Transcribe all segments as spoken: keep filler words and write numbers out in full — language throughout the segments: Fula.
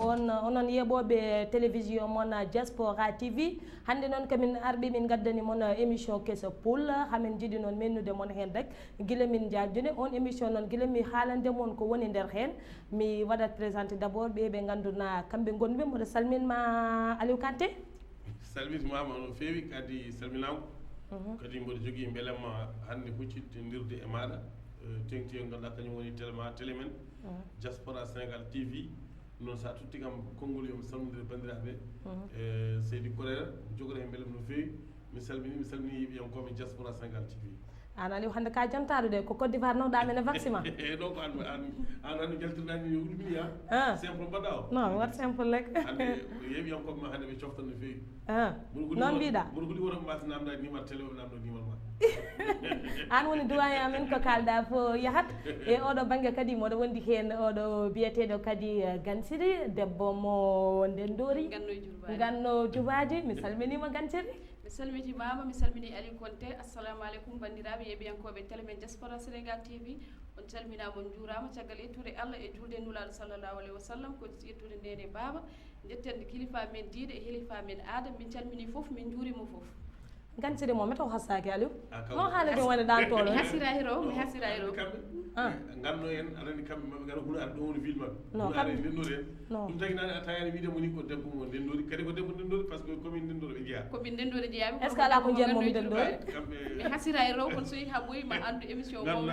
On onon yeɓooɓe télévision mon Diaspora T V, hannde noon ko min arɓe min ngaddani mon émission keso pool. Hamin jiɗi noon mennude mon heen rek, gila min njaajdude on émission noon, gila mi haalande mon ko woni nder heen. Mi waɗat présenté d'abord ɓe ɓe nganndu-ɗaa kamɓe ngonɓe. Mboɗo salmin ma Aliou Kanté. Salmitimama no feewi, kadi salminaama. Kadi mboɗo jogii mbelamma hannde huccitindirde e maaɗa, eh, teŋti e ngannduɗaa kañum woni télé ma, télé men, Diaspora Sénégal T V. Noon so a totti kam konngol, yo mi salmondire banndiraaɓe. Eh, Seydi Koreera, mi jogoto heen mbelamma no feewi. Mi salmini, mi salmini yeeɓiyankooɓe Diaspora Sénégal T V. Aan Aliou, hannde ka jantaɗo de, ko Côte d'Ivoire nawɗa men e vaccin ma. E ɗo ko an an an an jaltirɗa ni, yo ɗum ya. Ah. Simple mbaɗa o. Non, mi waɗ simple rek. Hannde yeeɓiyankooɓe ma hannde ɓe coftan no feewi. Ah. Noon mbiɗa. Mboɗo huli woto mbasa namda ni ma télé o namdo ni ma. An woni doyen amen, ko kalɗa fof yahat. E oɗo bangge kadi moɗo wondi heen oɗo biyeteɗo kadi eh, Gansiri, debbo mo ndendori. Ganno jubaji. Ganno jubaji, mi salminima Gansiri. Mi salmitimama, mi salmini Aliou Konté. Assalamu aleykum banndiraaɓe yeeɓiyankooɓe télé men Diaspora Sénégal T V. On calminaama, on njuuraama. Caggal yettude Allah e juulde e Nulaaɗo sallallahu alayhi wa sallam, ko yettude ndene baaba, njetten kilifa men diine e kilifa men aada. Min calmini fof, min njuurima fof. Gansiri mo mi taw hassaaki Aliou. No haala ɗum woni ɗan toɗo. Mi hasira hiro, mi hasira hiro. Ganno en aɗani kamɓe maɓe gara hulaare ɗo woni ville maɓɓe. No kamɓe ndennori en. Ɗum tagi nani a tawani wiide moni ko debbo mo ndendori, kadi ko debbo ndendori par ce que commune ndendori ɓe jeeya. Commune ndendori jeeya. Est ce que ala ko jeeyanmo mi ndendori? Mi hasira e rew kono so yehi ha ɓoyi ma andu émission mo.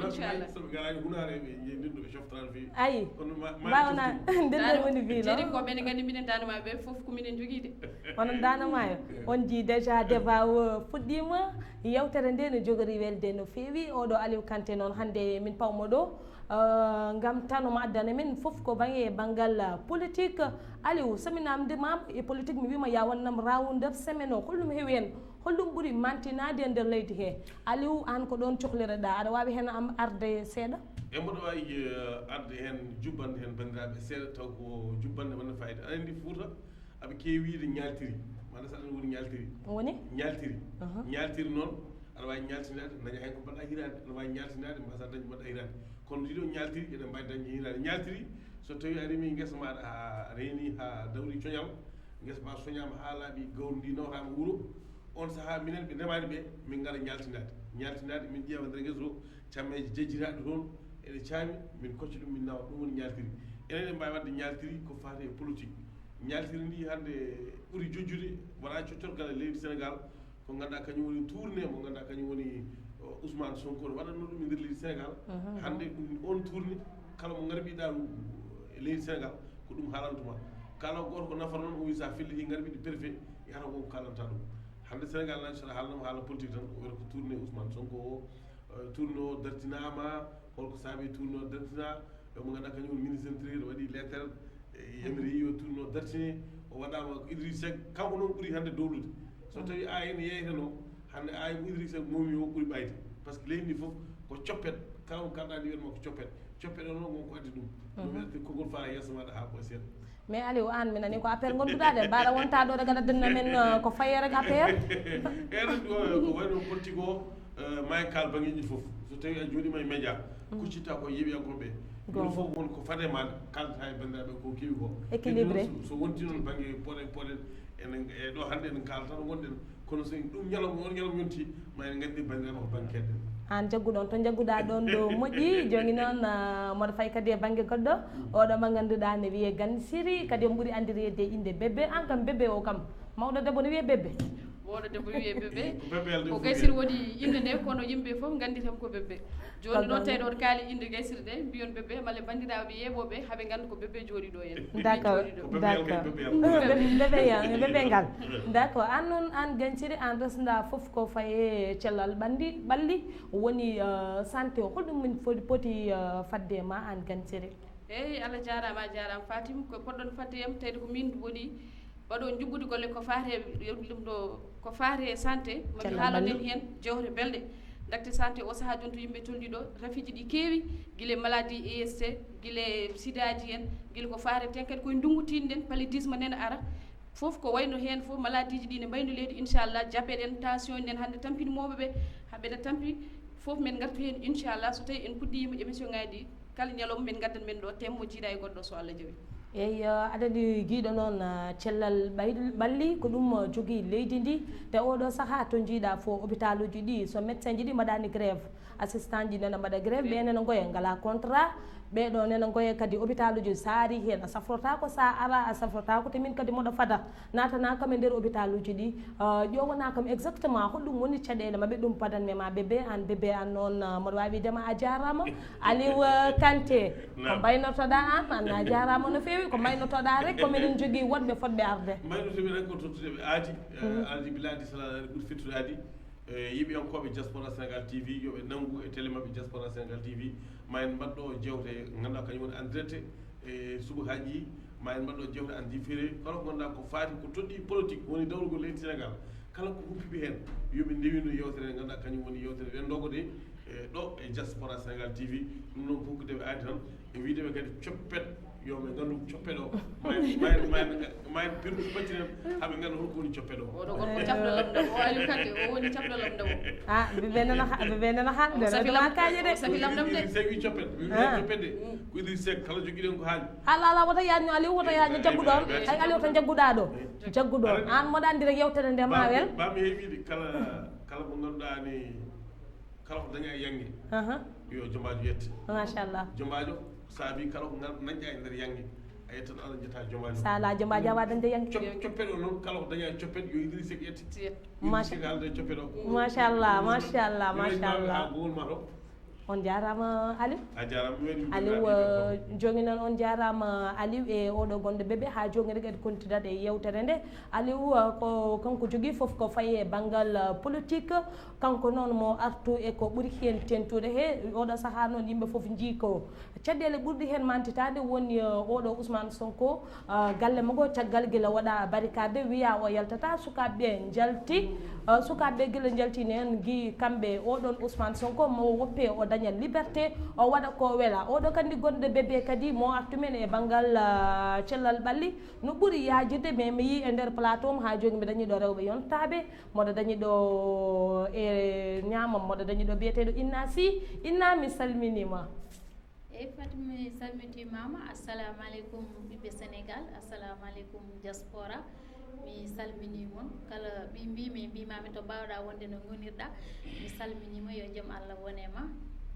Inchallah. Soɓe garani hulaare ɓe jeeyi ndendo ɓe coftrano fewi. Ayi. Kono mbawna ndendori woni ville. Jeeɗi ko ɓen gandi minen dano ma ɓe fof ko minen jogui de. Onon dano mayo. On jii déjà débat o fuɗɗima. Yewtere nde no jogori welde no feewi. Oɗo Aliou Kanté noon hannde min pawmo ɗo, eh, ngam tan omo addana min fof ko bangge banngal, eh, politique. Aliou, so mi namdimama e politique, mi wima ya wonnam rawu nder semaine o, holɗum heewi hen? Holɗum ɓuri mantinaade e nder leydi he? Aliou, an ko ɗon cohlireɗa, aɗa wawi hen am arde seeɗa? E mboɗo wawi, eh, arde hen, jubbande hen banndiraaɓe seeɗa, taw ko jubbande wonde fayida. Aɗa andi Fouta, aɓe keewi wiide ñaaltiri. Maɗa saɗa woni ñaaltiri. Woni? Ñaaltiri. Ñaaltiri noon, aɗa wawi ñaaltinaade, daña hen ko mbaɗa hiraade, aɗa wawi ñaaltinaade, mbasa dañde mbaɗa hiraade. Kono ɗiɗo ñaaltiri, eɗen mbawi dañde hiraade. Ñaaltiri, so tawi a remi ngesa maɗa ha reeni, ha dawri coñal, ngesa ma soñama ha laaɓi, gawri ndi nawtama wuuro, on saaha minen ɓe ndemani ɓe, min ngara ñaaltinaade. Ñaaltinaade, min ƴeewa nder ngesa o, cammeeje jejjitaaɗe toon, ene caami, min kocca ɗum, min nawa. Ɗum woni ñaaltiri. Enen en mbaawi waɗde ñaaltiri ko faati e politique. Ñaaltiri ndi hannde ɓuri jojjude, wona coccorgal e leydi Sénégal, ko ngannduɗaa kañum woni tournée mo ngannduɗaa kañum woni, o, Ousmane Sonko no waɗatno ɗum e nder leydi Sénégal. Hannde ɗum on tournée, kala mo ngarbiɗa e leydi Sénégal, ko ɗum haalantuma. Kala gooto ko nafata noon, o wi sa felliti ngarbiɗi préfet, yahata ko kalanta ɗum. Hannde Sénégal nan, so haalnama haala politique tan, o wiyata ko tournée Ousmane Sonko o, eh, tournée o dartinama, holko saabi tournée o dartina, e mo ngannduɗaa kañum woni ministre intérieur, waɗi lettre, e yamiri yo tournée o dartine, o waɗama ko Idriss Seck, kanko noon ɓuri hannde dowlude. So tawi A I ne yeyteno, hannde A I mo Idriss Seck momi o ɓuri ɓayde. Par ce que leydi ndi fof ko coppet, kala ko kalɗa ndi wiyatma ko coppet. Coppet o noon won ko addi ɗum. Ɗum addi kogol faa yeeso maɗa ha ɓooy seeɗa. Mais Aliou, an mi nani ko affaire gonduɗa de, mbaɗa wonta ɗo daga ɗaddinna men, euh, ko faye rek affaire. Erɗo ko wayno politique o, euh, ma en kaal bangeji fof. So tawi a jooɗima e média, kuccita ko yeeɓiyankoɓe. Ɗum fof won ko fade ma kaldata e bandiraɓe ko kewi ko. Équilibré. So wonti noon bange poɗen poɗen enen e ɗo hannde enen kalata ɗo gonɗen. Kono so ɗum ñalawma, on ñalawma yonti, ma en nganndi banndiraaɓe ko bannge keɗɗen. Aan jagguɗo on to njagguɗaa ɗoon ɗo moƴƴi. Jooni noon, ah, mboɗo fayi kadi e bannge goɗɗo. Oɗo mo ngannduɗaa ne wiyee Gansiri, kadi on ɓuri anndireede e innde Bébé. Aan kam Bébé o kam, mawɗo debbo ne wiyee Bébé. Mawɗo debbo wiyee Bébé. Ko Gansiri woni innde nde, kono yimɓe fof nganndi tan ko Bébé. Jooni noon tawi ɗoon kaali innde Gansiri nde, mbiyon Bébé, malla banndiraaɓe yeeɓooɓe, haɓe ngannda ko Bébé jooɗi ɗo en. D'accord, d'accord. Bébé yal, bébé ngal. D'accord, aan noon, aan Gansiri, aan resnda fof ko faye cellal ɓanndi, ɓalli, woni, euh, santé o. Holɗum min foti, poti, euh, fadde ma aan Gansiri? Eeyi, Allah jaaraama, a jaaraama Fatim. Ko poɗɗon fadde yam, tawde ko min woni Waɗo jubbude golle ko faati e ɗum ɗo, ko faati e santé, ma mi haalon en heen jewte belɗe. Ndaxte santé o sahaa jooni to yimɓe tolni ɗo, rafiiji ɗi keewi, gila maladie E S T, gila sidaaji en, gila ko faati ten kadi koye ndunngu tiiɗɗen, paludisme nena ara. Fof ko wayno heen fof maladiiji ɗi ne mbayno leydi, inchallah, jaɓeɗen tension en hannde tampini mawɓe ɓe, haa ɓe tampi, fof min ngartu heen inchallah, so tawi en puɗɗiima émission ngaji ɗi. Kala ñalawma min ngaddan men ɗo thème mo jiiɗa e goɗɗo so Allah jaɓi. Eyi, aɗa anndi giiɗo noon, cellal ɓalli ko ɗum jogii leydi ndi. Te oɗo sahaa to njiiɗa fof hôpitaluji ɗi, so médecin ji ɗi mbaɗani grève, assistant ji nena mbaɗa grève, ɓe nena ngoya ngala contrat. Ɓeɗo nena ngoya kadi hôpitaluji, sa ari heen a safrotako, sa ara a safrotako. Te min kadi moɗo fada natana kam e nder hôpitaluji ɗi. Ƴowana kam exactement holɗum woni caɗele maɓɓe, ɗum padanmi ma bébé an. Bébé an noon, moɗo wawi dema a jarama. Aliou Kanté, ko mbaynotoɗa an? An a jarama no fewi. Ko mbaynotoɗa rek, ko minen jogui woɗɓe fodɓe arde. Mbaynotomi rek ko tottude ɓe aadi. Aadi biladi sala ɓuri fettude aadi. E yiɓiyankoɓe Diaspora Sénégal T V, yoɓe nangu e télé maɓɓe Diaspora Sénégal T V. Ma en mbaɗɗo jewte ganduɗa kañum woni en direct e subakaaji ɗi. Ma en mbaɗɗo jewte en différé, kala ko ganduɗa ko faati ko toɗɗi politique woni dawrugol leydi Sénégal, kala ko huppiɓe hen, yoɓe ndewino yewtere nde ganduɗa kañum woni yewtere rendogo nde. E ɗo e Diaspora Sénégal T V. Ɗum noon fof ko deɓe aadi tan e wideɓe kadi coppet, yo ɓe ngandu coppet o. Ma en, ma en, ma en, ma en pirtu ɓattinen haɓe ngannda holko woni coppet o. Oɗo gorko capɗo lamɗo o, Aliou Kanté, o woni capɗo lamɗo o. Ah, bébé nana ha-, bébé nana haalde, o safi lamɗo, o safi lamɗo de. Idriss Seck wi coppet, wi coppet de. Ko Idriss Seck, kala jogiɗen ko haali. Ala, ala, wota yañu Aliou, wota yañu, jagguɗo on. Hay Aliou tan jagguɗa ɗo. Jagguɗo on. An moɗa andi rek yewtere nde ma wel. Bam heewide kala, kala mo ngannduɗa ni, kala ko daña e yange, aha, yo jombaajo yette. Machallah. Jombaajo saabi kala ko ngar-, dañƴa e nder yange, a yettan Allah, jetta jombaajo. Sa ala jombaajo, a wawa dañde yange. Cop-, coppet o noon, kala ko daña e coppet, yo Idriss Seck yette. Macha-, Idriss Seck haalda e coppet o. Machallah, machallah, machallah. Gowol ma to. On jarama Aliou. A jarama, mi waɗi Aliou, ɗum, eh, jogi noon on jarama Aliou e oɗo gonɗo bébé ha jogi rek eɗe kontidat e yewtere nde. Aliou, eh, ko kanko jogi fof ko faye banggal, eh, politique. Kanko noon mo artu e ko ɓuri heen tentude he oɗo sahaa noon, yimɓe fof njii ko caɗeele ɓurɗi heen mantitaade woni, eh, oɗo Ousmane Sonko, eh, galle makko caggal gila waɗa barikaade, wiya o yaltata, sukaaɓe njalti, eh, sukaaɓe gila njalti neen ngi kamɓe oɗon Ousmane Sonko mo woppe o daña liberté, o waɗa ko wela. Oɗo kandi gonɗo bébé kadi mo artu men e banngal, eh, cellal ɓalli no ɓuri yaajirde, mais mi yii e nder plateau am haa jooni mi dañi ɗo rewɓe yontaaɓe. Moɗo dañi ɗo e ñaamam, moɗo dañi ɗo biyeteeɗo Inna Sy. Inna, mi salminiima. Eyi, Fatima, mi salmitimaama. Assalamu aleykum, ɓiɓɓe Sénégal. Assalamu aleykum, diaspora. Mi salminii mon. Kala ɓi mbimi, mbimami to mbaawɗa wonde no ngonirɗa. Mi salminiima, yo jam Allah wone ma.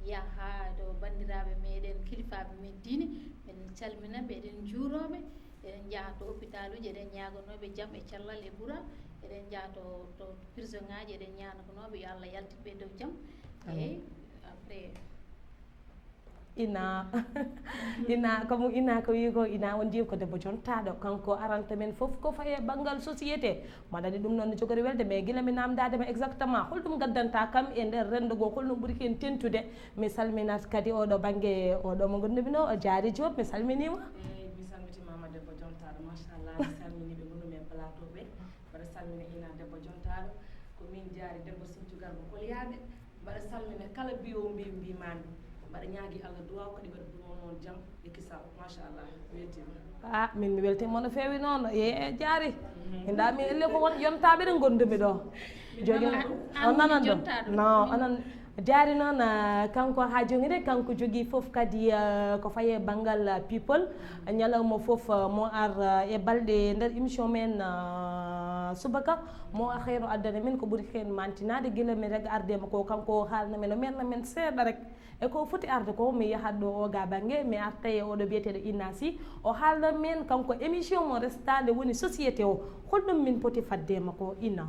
Yaha to banndiraaɓe meɗen, kilifaaɓe men diine. Min calmina ɓe, eɗen njuurooɓe. Eɗen njaha to hôpitaluji, eɗen ñaagonooɓe jam e cellal e ɓural. Eɗen njaha to, to prison ngaji, eɗen ñaagonooɓe yo Allah yaltin ɓe dow jam. Amin. Eyi, après. Ina, ina, comme ina ko wi ko, ina on jeewi ko debbo jontaaɗo. Kanko aranta men fof ko faye banngal société. Maɗa anndi ɗum noon no jogori welde, mais gila mi namdaade ma exactement holɗum gaddanta kam e nder renndo goo, holɗum ɓuri heen tentude. Mi salminat kadi oɗo bannge, oɗo mo ngondumi no, o Diary Diop, mi salminiima. Eyi, mi salmitiima ma debbo jontaaɗo, machallah, mi salmini ɓe ngondumi e plateau ɓe. Mbaɗa salmina ina debbo jontaaɗo, ko min Diary debbo Sinthiou Garba Koliyaade. Mbaɗa salmina kala mbiyowo mbi-, mbimami. Mbaɗa ñaagi Allah duwaw kadi mbaɗa duwano on jam e kisal. Machallah, weltima. Ah, min mi weltima no fewi noon. E, e Diary. Mhm. Hinda min elle ko won yontaɓe ɗe gondumi ɗo. Jogi on nanan ɗo. No, onon Diary noon, ah, kanko ha joni de, kanko jogi fof kadi, ah, ko faye banngal, ah, people. Ñalawma fof, ah, mo ar, ah, e balɗe nder émission men, ah, subaka. Mo ar heen o addana min ko ɓuri heen mantinaade gila mi reg arde mo ko kanko haalna men, o merna men seeɗa rek. E ko foti arde ko, mi yahat ɗo o ga bannge, mi arta e oɗo biyeteeɗo Inna Sy. O haalna men kanko émission mo restaande woni société o. Holɗum min poti fadde e makko, Inna?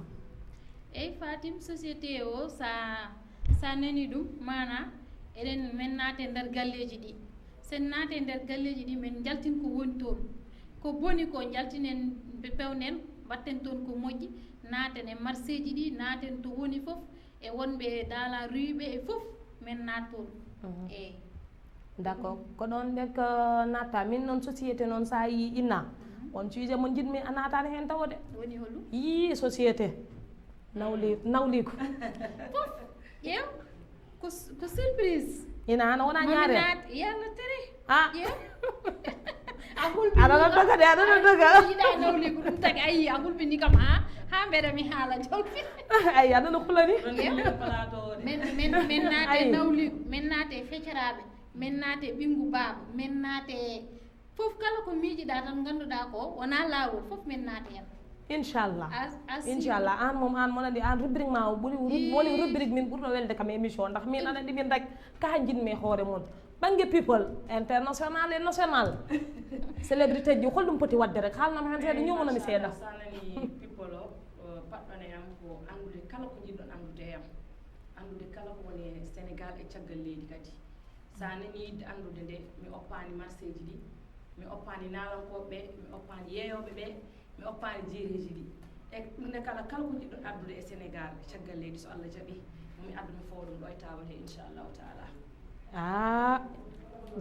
Eyi, Fatim, société o, sa, sa nani ɗum, mana eɗen men naate nder galleji ɗi. Sen naate nder galleji ɗi, men njaltin ko woni toon. Ko boni ko njaltinen, pe-, pewnen, mbatten toon ko moƴƴi, naaten e marché ji ɗi, naaten to woni fof. E wonɓe dans la rue ɓe e fof, men naat toon. Mhm. Eyi. D'accord. Ko ɗon nden ko natta. Min noon société noon sa yi Inna. Mhm. On sujet mo njiɗmi a naatani heen tawo de. Woni holɗum? Yii, société. Nawli-, nawliiko. Fof. Ƴeew. Ko s-, ko surprise. Ina hano wona ñaare. Mami naat, yalla tere. Ah. Ƴeew. A hulɓini. Aɗa ɗon doga de, aɗa ɗon doga. Yiɗa nawli ko ɗum tagi, ayi, a hulɓini kam, ha, ha mbeɗa mi haala jawdi. Ayi, aɗa no hulani. Ƴeew. Men, men, men naate nawli, men naate fecciraaɓe, men naate ɓinngu baaba, men naate Fof kala ko miijiɗaa tan, ngannduɗaa ko wonaa laawol, fof min naata heen. Inchallah. Inchallah. Aan moom, aan mon andi aan rubrique ma o ɓuri woni rubrique min ɓurɗo welde kam émission, ndax min aɗa andi min rek ka jinmi e hoore mon. Bannge people international e national, célébrité ji, holɗum poti waɗde rek? Haalnam heen seeɗa, ñoomonami seeɗa. People o, paɗɗone am ko anndude kala ko njiɗɗon anndude e am, anndude kala ko woni e Sénégal e caggal leydi kadi. So a nanii yiɗde anndude nde, mi oppaani marseeji ɗi, mi oppaani naalankooɓe ɓe, mi oppaani yeeyooɓe ɓe, mi oppaani jeereeji ɗi. E ɗum ne kala, kala ko njiɗɗon addude e Sénégal caggal leydi, so Allah jaɓii, mo mi adda mi fowa ɗum ɗo e taawal he, inchallahu taala. Ah,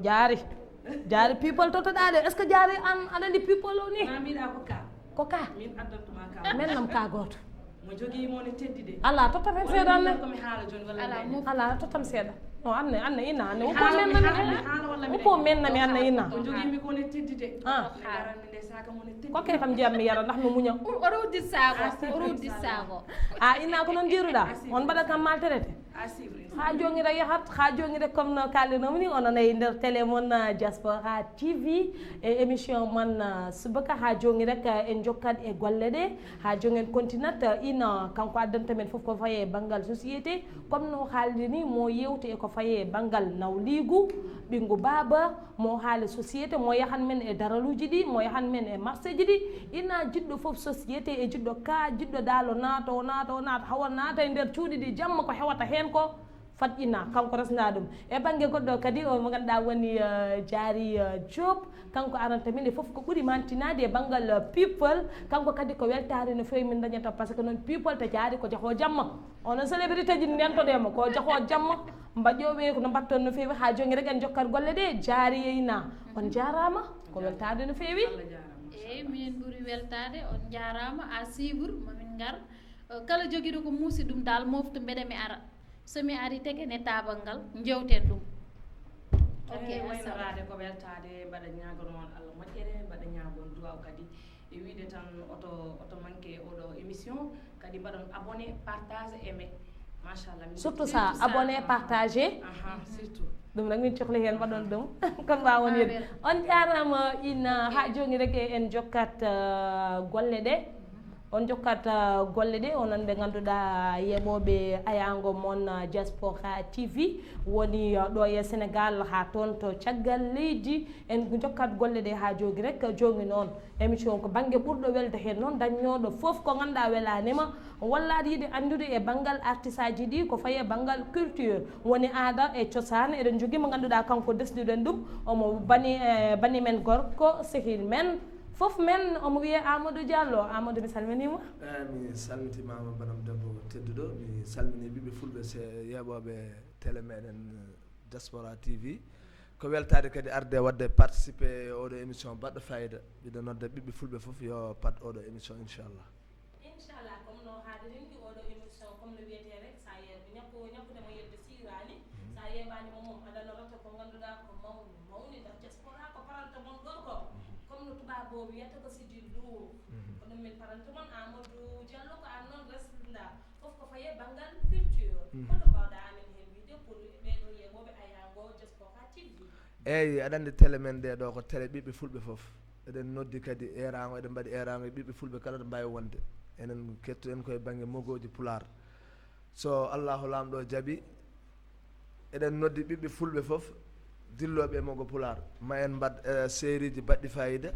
jaari. Jaari people totoɗaa de. Est-ce que jaari an aɗa andi people o ni? Na mbiɗa ko ka. Ko ka? Min addantuma ka. Men nam ka gooto. Mo jogii mo ne teddi de. Ala totta men seeɗa anne. Ko mi haala joni wala. Ala mo. Ala totta men seeɗa. No anne anne ina anne. Upo men nami. Upo men nami anne ina. Ko jogii mi ko ne teddi de. Ah. Ko kay kam jiyam mi yara ndax mi muña. O rowdi sago. O rowdi sago. Ah, ina ko non jiruda. On bada kam maltraité. Ha joni rek yahat, ha joni rek comme no kalɗe nomi ni, onon e nder télé mon Diaspora T V e émission man subaka. Ha joni rek en jokkat e golle ɗe, ha joni en continat. Ina kanko addanta men fof ko faye banngal société, comme no haaldi ni, mo yewti e ko faye banngal nawligu, ɓinngu baaba, mo haali société, mo yahan men e daraluuji ɗi, mo yahan men e marché ji ɗi. Ina jiɗɗo fof société e jiɗɗo ka jiɗɗo daalo naato naato naato hawa naata e nder cuuɗi ɗi jamma ko hewata heen ko. Fat ina kanko resna ɗum e bannge goɗɗo kadi o mo ngannduɗaa woni Diary Diop. Kanko aranta min e fof ko ɓuri mantinaade e banngal people. Kanko kadi ko weltaare no feewi min dañata par ce que noon people to Diary ko jahoo jamma. Onon célébrité ji ndentoɗe mo ko jahoo jamma. Mbaƴƴooɓe ko no mbatton no feewi ha joni rek en jokkat golle ɗe. Jaari yeyna. On jaaraama. Ko weltaade no feewi. Eyi, minen ɓuri weltaade. On jaaraama à suivre, mamin ngar. Kala jogiiɗo ko muusi ɗum dal mofto mbeɗa mi ara. So mi ari tege ne taabal ngal, njewten ɗum. Ok, waynoraade ko weltaade, mbaɗa ñaago noon Allah moƴƴere, mbaɗa ñaago duwaw kadi. E wiide tan oto oto manque oɗo émission, kadi mbaɗon abonné, partage, aimé. Machallah. Surtout ça, abonné, partagé. Aha, surtout. Ɗum nag min cohli heen mbaɗon ɗum. Kon mbawon yedde. On jaaraama ina ha joni rek en jokkat golle ɗe. On jokkat golle ɗe, onon ɓe ngannduɗaa yeɓooɓe ayaango mon Diaspora T V woni ɗo e Sénégal ha toon to caggal leydi. En jokkat golle ɗe ha joogi rek. Joogi noon émission ko bannge ɓurɗo welde heen noon, dañnooɗo fof ko ngannduɗaa welaanima walla aɗa yiɗi anndude e banngal artisaaji ɗi ko fayi e banngal culture, woni aada e cosaan. Eɗen njogii mo ngannduɗaa kanko desduɗen ɗum, omo bani e bani men gorko, sehil men, fof men, omo wiyee Amadou Diallo. Amadou, mi salminiima. Eyi, mi salmitimaama banam debbo tedduɗo. Mi salmini ɓiɓɓe fulɓe se yeɓooɓe télé meɗen Diaspora T V. Ko weltaade kadi arde waɗde participer e oɗo émission baɗɗo fayida. Mbiɗo nodda ɓiɓɓe fulɓe fof yo pat oɗo émission inchallah. Inchallah, comme no haaliri ni oɗo émission comme no wiyetee rek, sa yeeɓi ñakku ñakkude mo yedde siiraani. Sa yeeɓaani mo moom aɗa lorata ko ngannduɗaa ko mawni mawni ndax diaspora ko paranta mon gorko. Comme no tubaabo wiyata ko sidi luwo. Ko ɗum min paranta mon. Amadou Diallo, ko an noon resnda fof ko faye banngal culture. Holɗo mbawɗa amen heen wiyde pour ɓeeɗo yeeɓooɓe ayaango Diaspora T V? Eeyi, aɗa anndi télé men ɗee ɗoo ko télé ɓiɓɓe fulɓe fof. Eɗen noddi kadi eeraango, eɗen mbaɗi eeraango e ɓiɓɓe fulɓe kala ɗo mbaawi wonde. Enen kettoɗen koye bannge mogooji pulaar. So Allahu Laamɗo jaɓi, eɗen noddi ɓiɓɓe fulɓe fof dillooɓe e mogo pulaar. Ma en mbaɗ eh, seeriji baɗɗi fayida,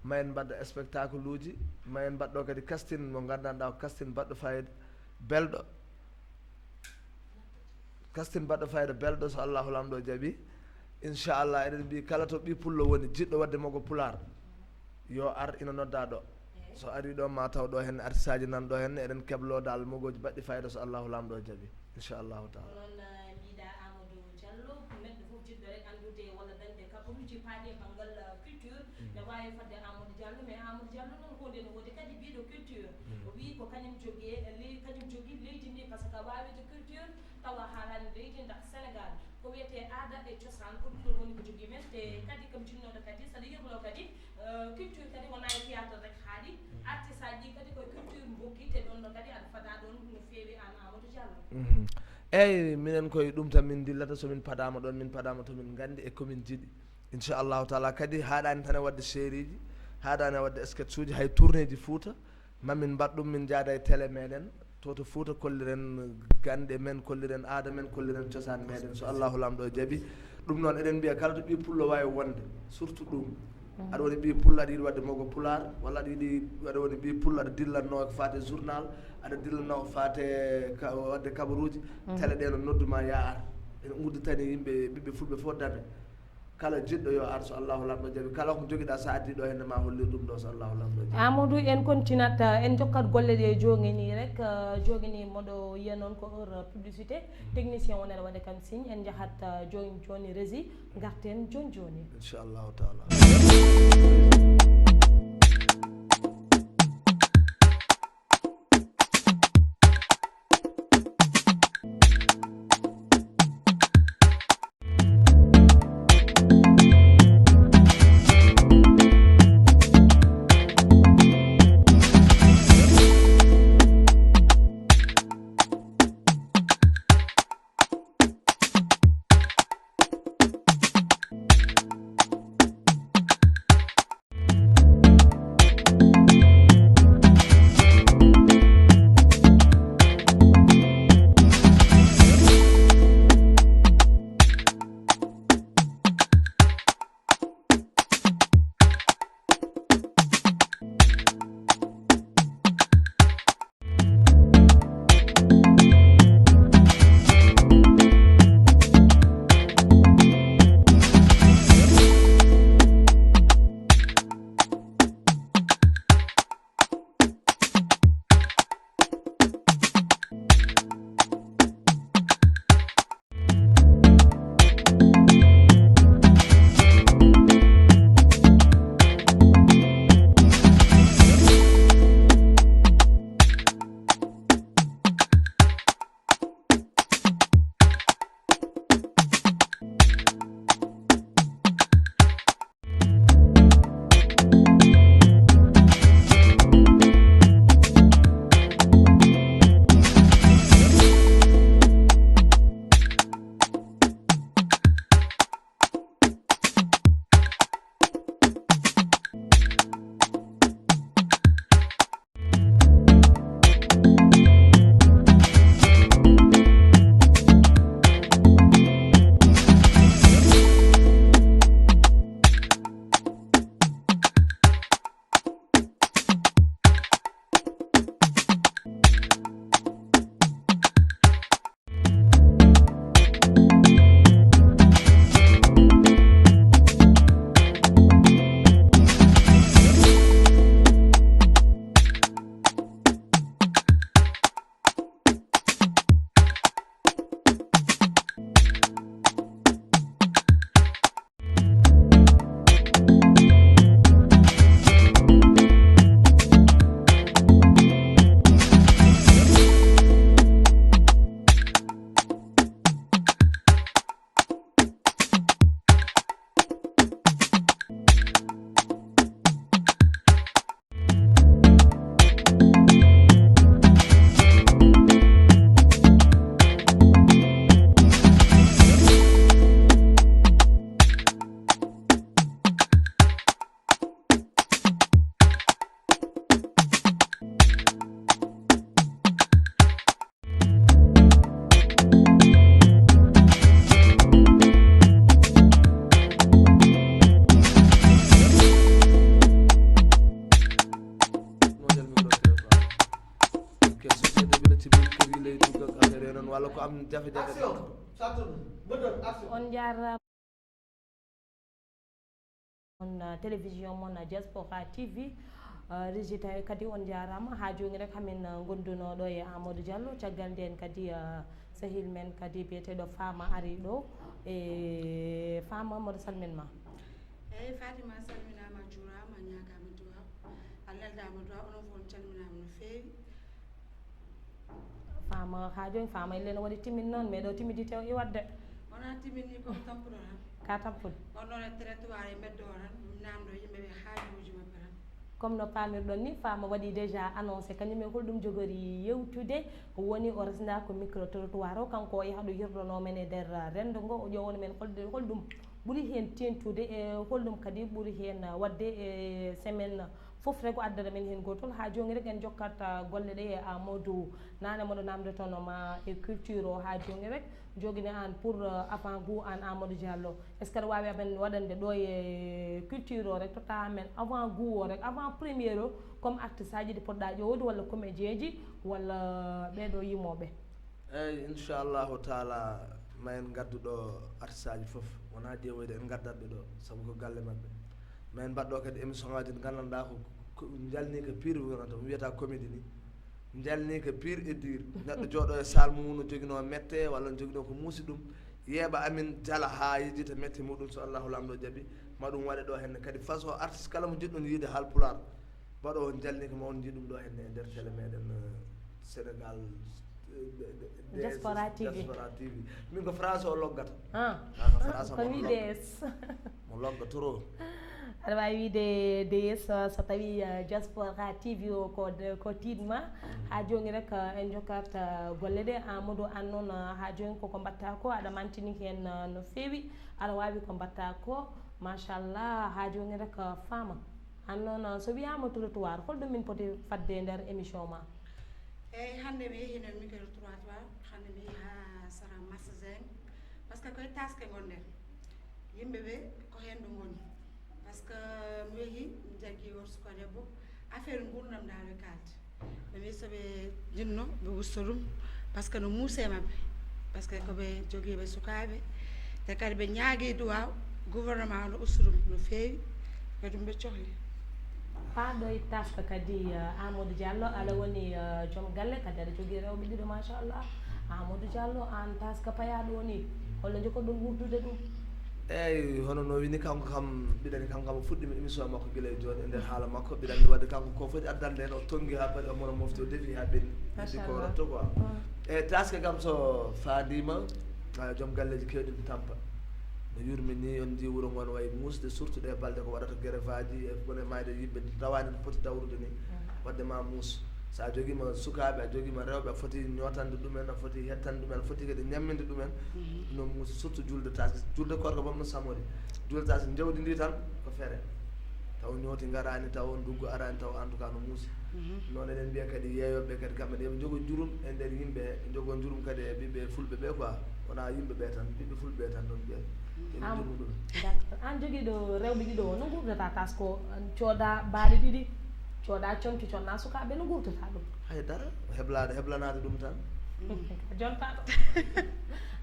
ma en mbaɗ spectacle uji, ma en mbaɗ ɗo kadi casting mo nganndanɗaa ko casting baɗɗo fayida, belɗo. Casting baɗɗo fayida belɗo so Allahu Laamɗo jaɓi. Inchallah eɗen mbi kala to ɓi pullo woni jiɗɗo waɗde mogo pulaar yo ar ina nodda ɗo. So ari ɗo ma taw ɗo henne artisaaji nan ɗo henne eɗen keblo dal mogoji baɗɗi fayida so Allahu Laamɗo jaɓi. Inchallahu taala. Ko noon mbiɗa Amadou Diallo, neɗɗo fof jiɗɗo rek anndude walla dañde kabaruuji paaɗi e banngal culture ne waawi fadde Amadou Diallo, mais Amadou Diallo noon huunde no woodi kadi mbiɗo culture. O wii ko kañum jogii ley kañum jogii leydi ndi par ce que waawide culture tawa haalaani leydi ndax Sénégal ko wiyetee aada e cosaan ko ɗum ɗon woni ko jogii men te kadi kam jinnooɗo kadi saɗa yirlo kadi culture kadi wonaa e théâtre rek haaɗi artisaaji ɗi kadi koye culture mbokki te ɗon ɗo kadi aɗa fadaa ɗon no feewi aan Amadou Diallo. Eyyi minen koye ɗum tan min dillata, somin padama ɗon min padama tomin gandi e komin jiiɗi. Inchallahu taala, kadi haaɗaani tan e waɗde sérieji, haaɗaani e waɗde sketchuji, hay tourneji Fouta, mamin mbaɗ ɗum, min njaada e télé meɗen to to Fouta, kolliren gande men, kolliren aada men, kolliren cosaan meɗen, so Allahu Laamɗo jaɓi. Ɗum noon, eɗen mbiya kala to ɓii pullo waawi wonde, surtout ɗum, aɗa woni ɓii pullo, aɗa yiɗi waɗde mogo pulaar, walla aɗa yiɗi, aɗa woni ɓii pullo, aɗa dillanno ko faate journal, aɗa dillanno ko faate ka- waɗde kabaruuji, télé ɗe no nodduma, ya ar. Ene udditani yimɓe, ɓiɓɓe fulɓe fof dande. Kala jiɗɗo yo ar, so Allahu Laamɗo jaɓi. Kala ko jogiɗa, so addi ɗo henne, ma hollir ɗum ɗo, so Allahu Laamɗo jaɓi. Amadou, en continuat, en jokkat golle ɗe jogi ni rek, jogi ni moɗo yiya noon ko heure publicité. Technicien wonere waɗa kam signe, en jahat jooni jooni régie, garten jooni jooni. Inchallahu taala. Model micro trottoir. Ok, société bi la ci biir kër yi lay dugg ak affaire yooyu noonu, wala ko am jafe-jafe. Action. Ça tourne. Moteur, action. On njaaraama. On, uh, télévision mon, uh, Diaspora T V, uh, régie tawi kadi on njaaraama. Haa jooni rek hamin, uh, ngonduno ɗo e Amadou Diallo. Caggal nden kadi, uh, sehil men kadi biyeteeɗo Fama ari ɗo. E Fama, mboɗo salminma. Eeyi, Fatima, salminaama, juuraama, ñaagaama duwaaw. A leldaama duwaaw, onon fof on calminaama no feewi. Fama, haa jooni Fama, ellen waɗi timin noon, mais ɗo timidité o iwat de. Wonaa timin ni, ko tampuɗo tan. Ka tampude. On ɗon e trottoir e mbeddo o tan, naamndo yimɓe ɓe haajuuji maɓɓe tan. Comme no paamirɗon ni, Fama waɗi déjà annoncé, kañum e holɗum jogori yewtude, woni o resnda ko micro trottoir o, kanko o yaha ɗo hirdono men e nder renndo ngo, o ƴeewono men holde-, holɗum ɓuri heen teeŋtude e holɗum kadi ɓuri heen waɗde e semaine fof rek o addana men heen gootol. Haa jooni rek en jokkat golle ɗe e Amadou Nane mo ɗo naamndotonoo ma e culture o. Haa jooni rek jogini aan pour avant goût aan Amadou Diallo, est ce que aɗa waawi amen waɗande ɗo e culture o rek totta amen avant goût o rek avant première o, comme artiste aji ɗi poɗɗa ƴoowde walla comédien ji walla ɓeeɗo yimooɓe? Eyyi, inchallahu taala ma en ngaddu ɗo artiste aji fof, wona ƴeewoyde en ngaddat ɓe ɗo sabu ko galle maɓɓe. Ma en mbaɗɗo kadi émission ngaji ɗi nganndanɗa ko jalni ko pire wonata mi wiyata comédie ni, jalni ko pire et dire. Neɗɗo jooɗo e salle mum no jogino mette walla no jogino ko muusi ɗum, yeeɓa amin jala ha yejjita mette muɗum, so allahu lamɗo jaaɓi ma ɗum waɗe ɗo henne. Kadi façon artiste kala mo jiɗɗon yiide haalpulaar, mbaɗo on jalni ko ma on jii ɗum ɗo henne e nder télé meɗen sénégal. Diaspora TV. Diaspora TV. Min ko français o loggata. Ah, ah, français ko wi ds mo logga trop. Aɗa waawi wiide ds so tawi diaspora TV o ko ko tiiɗma. Haa jooni rek en jokkat golle ɗe. Amadou, aan noon haa jooni koko mbaɗta ko aɗa mantini heen no feewi. Aɗa waawi ko mbaɗta ko, machallah. Haa jooni rek faama. Aan noon so wiyaama trottoir, holɗum min poti fadde e nder émission ma? Eyyi, hannde mi yehi noon micro trottoir, hannde mi yehi haa sara Massazeng, parce que koye taske ngonɗen. Yimɓe ɓe ko heen ɓe ngoni, parce que mi yehi mi jaggi wor suka debbo, affaire nguurndam dal ɓe kaldi. Ɓe mbi soɓe jinno ɓe wusto ɗum, parce que no muuse maɓɓe, parce que ko ɓe jogiiɓe sukaaɓe. Te kadi ɓe ñaagi duwaw gouvernement o no usta ɗum no feewi. Ko ɗum ɓe cohli. Haa ɗo e taska kadi, amadou diallo, ala woni joom galle kadi aɗa jogii rewɓe ɗiɗo machallah. Amadou diallo, aan taska payaaɗo woni holno jogoɗon wurdude ɗum? Eyyi, hono no wini kanko kam mbiɗani kanko kam o fuɗɗima émission makko gila e jooni e nder haala makko mbiɗanni wadde kanko ko foti addande en o tonngi ha paari omono mofti o defi ha ɓenni. Adi ko rotto quoi. Eyyi, taske kam so faandima joom galleji kewɗi no tampa. No yurmini on ndi wuuro ngo no wayi muusde surtout ɗe balɗe ko waɗata grève aji e bone mayde yimɓe tawani no poti dawrude ni. Wadde ma muus, sa jogima sukaɓe a jogima rewɓe a foti ñotande ɗumen a foti hettande ɗumen a foti kadi ñamminde ɗumen. No muusi surtout julde taske julde korka bom no samori. Julde taske jawdi ndi tan ko fere. Taw ñooti ngarani taw nduggu arani taw en tout cas no muusi. Noon eɗen mbiya kadi yeeyoɓe kadi kamɓe ne yoɓe jogo jurum e nder yimɓe jogo jurum kadi e ɓiɓɓe fulɓe ɓe quoi. Wona yimɓe ɓe tan ɓiɓɓe fulɓe ɓe tan ɗon ɓe. Eɓe jogo ɗum. D'accord, aan jogiiɗo rewɓe ɗiɗo o no nguurdata tasko? Cooda baali ɗiɗi, cooda conki conna sukaaɓe no nguurdata ɗum? Haydara. Heblade heblanaade ɗum tan. Jontaɗo.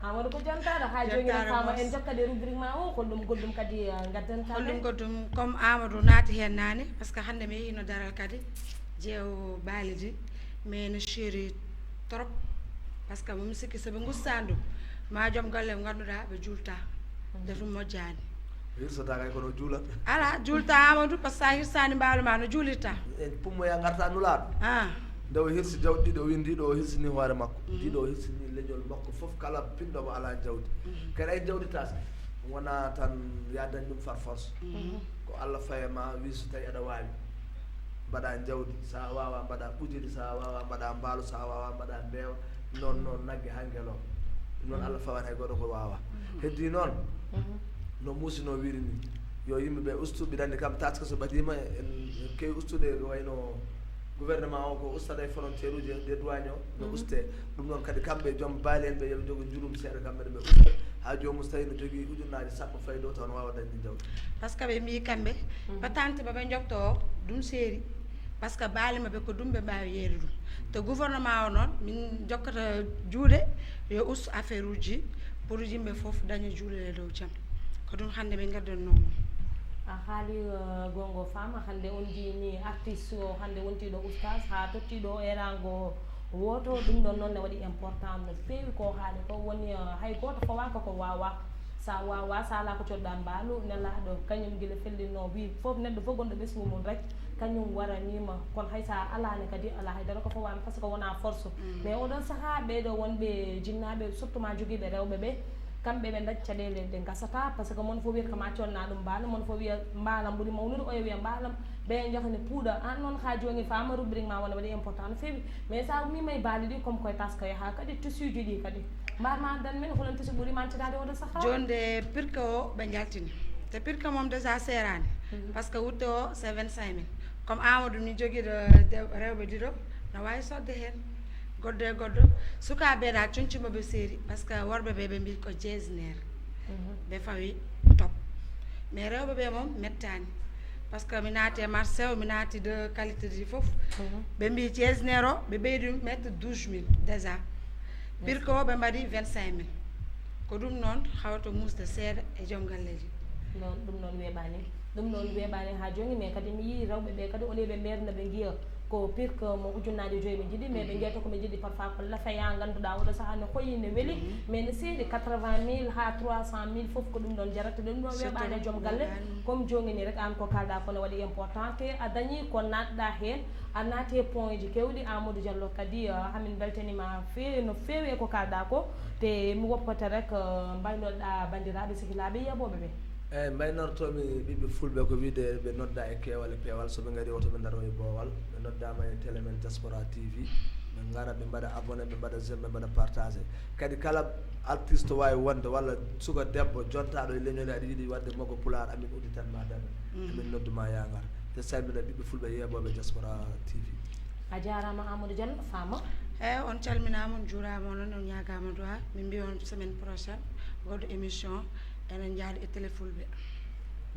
Amadou ko jontaɗo ha joni. Faama en jokkat e rubrique ma o holɗum goɗɗum kadi? Gaddantaɗum goɗɗum comme amadou naati hen nani par ce que hannde mi yehino daral kadi jeewo baalidi. Mais no chéri trop par ce que momi sikki soɓe gustani ɗum ma joom galle mo ganduɗa ɓe julta. Nde ɗum moƴƴani. Hirsata kay kono juulat. Ala juulta amadou par ce que sa hirsani mbaalu ma no juulirta? E pummoya garta nulaaɗo. Ah. Nde o hirsi jawɗi ɗiɗi o wi ndiɗo o hirsini hoore makko ndiɗo o hirsini leñol makko fof kala pinɗo mo ala jawdi. Kadi ay jawdi taske wona tan ya dañ ɗum far force. Ko allah faye ma wi so tawi aɗa wawi mbaɗa jawdi sa wawa mbaɗa ɓujiri sa wawa mbaɗa mbaalu sa wawa mbaɗa mbeewa. Noon noon nagge ha ngelo. Ɗum noon allah fawani hay goɗo ko wawa. Heddi noon no muusino wiri ni yo yimɓe ɓe ustu mbiɗa anndi kam taska so ɓadima en kewi ustude ko wayno gouvernement o ko ustata e frontiére uji e douane o no uste. Ɗum noon kadi kamɓe joom baali en ɓe yoɓe jogo jurum seeɗa kamɓe ɗo ɓe usta ha jomum so tawi no jogui ujunnaaji sappo fayi dow taw no wawa dañde jawdi. Par ce que ɓe mbi kamɓe patente ɓe ɓe jokto o ɗum seeri. Par ce que baali maɓɓe ko ɗum ɓe mbawi yeeyde ɗum. To gouvernement o noon min jokkata juuɗe yo ustu affaire uji pour yimɓe fof daña juulel e dow jam. Ko ɗum hannde min gaddanno mon. A haali gongo fama hannde on jini artiste o hannde wontiɗo oustage ha tottiɗo erango woto ɗum ɗon noon ne waɗi important no feewi ko haali ko woni hay goto fawaka ko wawaka. Sa wawa sa ala ko coɗɗa mbaalu nelaɗo kañum gila fellinno wi fof neɗɗo fof gonɗo ɓesngu mum rek kañum waranima kono hay sa alani kadi ala haydara ko fawami par ce que wona force. Mais oɗon saaha ɓeɗo wonɓe jinnaɓe surtout ma joguiɓe rewɓe ɓe Kamɓe ɓe ndañ caɗeele ɗe ngasata, parce que mon fof wiyata ko ma conna ɗum mbaalam, mon fof wiya mbaalam ɓuri mawnude, oya wiya mbaalam ɓe njahani puuɗa. Aan noon haa jooni faama rubrique ma wona waɗi important no feewi, mais sa ummima e baali ɗi comme koye taska yaha kadi tissueji ɗi kadi mbaɗma dan men holon tissu ɓuri mantinaade oɗo sahaa? Jonde pirque o ɓe njaltini, te pirque moom déjà seerani, parce que wutte o c'est vingt cinq mille. Comme Amadou ni jogiiɗo rewɓe ɗiɗo, na waawi sodde heen goɗɗo e goɗɗo. Sukaaɓe ɗa coñcima ɓe seeri, parce que worɓe ɓe ɓe mbi ko jesner ɓe fawi top, mais rewɓe ɓe moom mettani, parce que mi naati e marché o, mi naati de qualité ji fof. Ɓe mbi jesner o ɓe ɓeydi mette douze mille déjà. Pirque o ɓe mbaɗi vingt cinq mille. Ko ɗum noon hawta musde seeɗa e joom galleji. Noon ɗum noon weeɓani, ɗum noon weeɓani haa jooni, mais kadi mi yii rewɓe ɓe kadi, au lieu ɓe meerna ɓe ngiya ko pirque mo ujunnaaje joyi ɓe njiɗi, mais ɓe njeyta ko ɓe njiɗi parfois ko lafa ya ngannduɗaa oɗo sahaa no hoyi, ne weli, mais ne seeɗi quatre vingt mille haa trois cent mille fof ko ɗum ɗon jarata. Ɗum ɗon weeɓaani e joom galle. Comme jooni ni rek, aan ko kaalɗaa ko no waɗi important, te a dañi ko naatɗaa heen, a naati e point ji kewɗi. Amadou Diallo kadi, hamin mbeltaniima feewi no feewi e ko kaalɗaa ko, te mi woppata rek, mbaynoɗaa banndiraaɓe sehilaaɓe yeeɓooɓe ɓe. Eyi, mbaynortoomi ɓiɓɓe fulɓe ko wiide ɓe nodda e keewal e peewal, so ɓe ngari woto ɓe ndaro e boowal. Ɓe noddaama e télé men Diaspora T V, ɓe ngara ɓe mbaɗa abonné, ɓe mbaɗa j'aime, ɓe mbaɗa partagé. Kadi kala artiste waawi wonde walla suka debbo jontaaɗo e leñol aɗa yiɗi waɗde makko pulaar, amin udditan ma dame, amin noddu ma ya ngar. Te salmina ɓiɓɓe fulɓe yeeɓooɓe Diaspora T V. A jaaraama Amadou Diallo, faama. Eyi, on calminaama, on juuraama, onon on ñaagaama du'a. Min mbiya on semaine prochaine, goɗɗo émission, enen njaadi e télé fulɓe.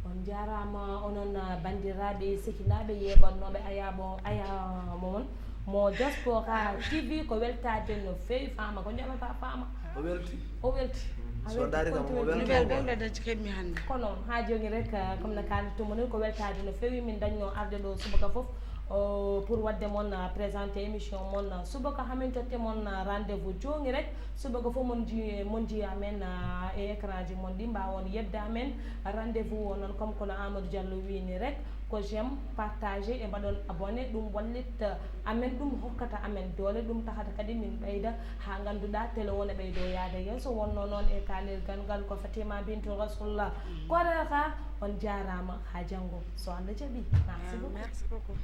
On njaaraama onon, ah, banndiraaɓe, sehilaaɓe, yeeɓannooɓe ayaaɓo, ayaamo mon mo Diaspora T V, ko weltaade no feewi, faama, ko njaɓata faama. O welti. O welti. A So welti, ndaari kam, konti o welti. Nouvelle belɗo dañi keɓmi hannde. Ko noon, haa jooni rek, ah, comme no kaalirtumi ni, ko weltaade no feewi. Min dañno arde ɗo subaka fof, o, pour waɗde mon, ah, présenté émission mon, ah, subaka, hamin totte mon, ah, rendez-vous jooni rek. Subaka fof mon ji-, mon jiya amen, ah, e écran ji mon ɗi, mbaawa on yedde amen. Rendez-vous o noon, comme kono Amadou Diallo wiyi ni rek, ko j'aime, partagé e mbaɗon abonné, ɗum wallitta amen, ɗum hokkata amen doole, ɗum tahata kadi min ɓeyda haa ngannduɗaa télé o ne ɓeydo yaade yeeso. Wonno noon e kaalirgal ngal ko Fatima Bintou Rasulullah. Koɗa ka, on jaaraama, haa janngo so Allah jaɓi. Merci beaucoup. Merci beaucoup.